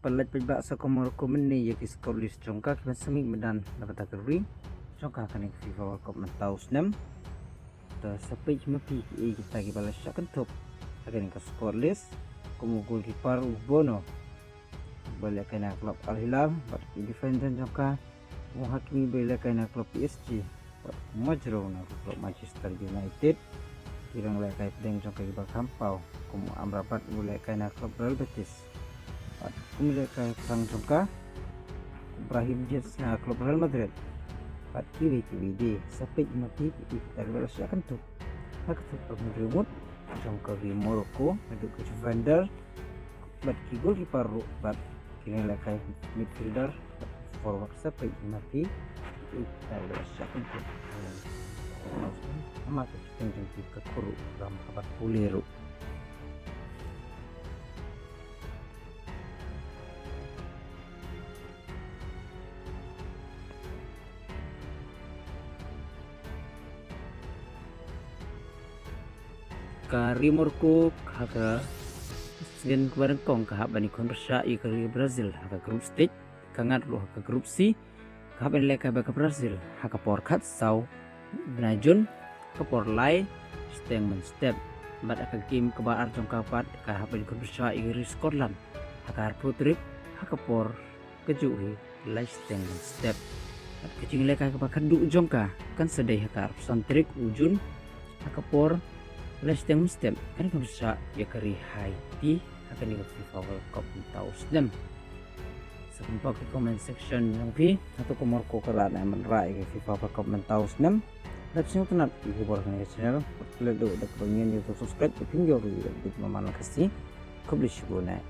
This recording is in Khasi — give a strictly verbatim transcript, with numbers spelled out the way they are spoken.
Pynlait paidbah, sa kumno kumne ïa ki squad list jong ka ki ban sa mih madan na ka bynta ka ri jong ka kane ka FIFA World Cup mynta u snem. Te sa peit ma phi kiei kita kiba la shah kynthup ha kane ka squad list, kum u goalkeeper u Bono ba lehkai na club Al Hilal, bad ki defender jong ka u Hakimi ba lehkai na club P S G, bad u Majro na club Manchester United. Ki rynglehkai pdeng jong ka kiba kham paw, kum u Amrabat ba lehkai na club Real Betis, bad kum u lehkai pdeng jong ka Brahim Diaz na club Real Madrid, bad kiwei kiwei de. Sa peit ma phi kiei kita kiba la shah kynthup ha ka thep ka hynriew ngut jong ka ri Morocco, haduh ka defender bad ki goalkeeper ruh bad ki rynglehkai midfielder bad forward. Sa peit ma phi kiei kita kiba la shah kynthup. Namar ka kyrteng jong ki ka kut ruh ram haba pule ruh. Ka ri Morocco ha ka sien kaba nyngkong ka hap ban ïakhun pyrshah ïa ka ri Brazil ha ka group stage, ka ngat ruh ha ka group C. Ka hap ban lehkai bad ka Brazil ha ka por khatsaw bnai Jun, ka por lai shiteng mynstep. Bad ha ka game kaba ar jong ka pat ka hap ban ïakhun pyrshah ïa ka ri Scotland ha ka arphew tarik ha ka por kajuh hi lai shiteng mynstep. Bad ka jinglehkai kaba khatduh jong ka kan sa dei ha ka arphew san tarik u Jun ha ka por lai shiteng mynstep, kan ïakhun pyrshah ïa ka ri Haiti ha kane ka FIFA World Cup mynta u snem. Sa kumba ki comment section jong phi, hato ka Morocco ka lah ban wanrah ïa ka FIFA World Cup mynta u snem? Lada phi sngewtynnat ïa ki khubor ha kane ka channel, klet duh da kaba ñion ïa ka subscribe, phin ïoh ruh ïa ki update man la ka sngi. Khublei shibun eh.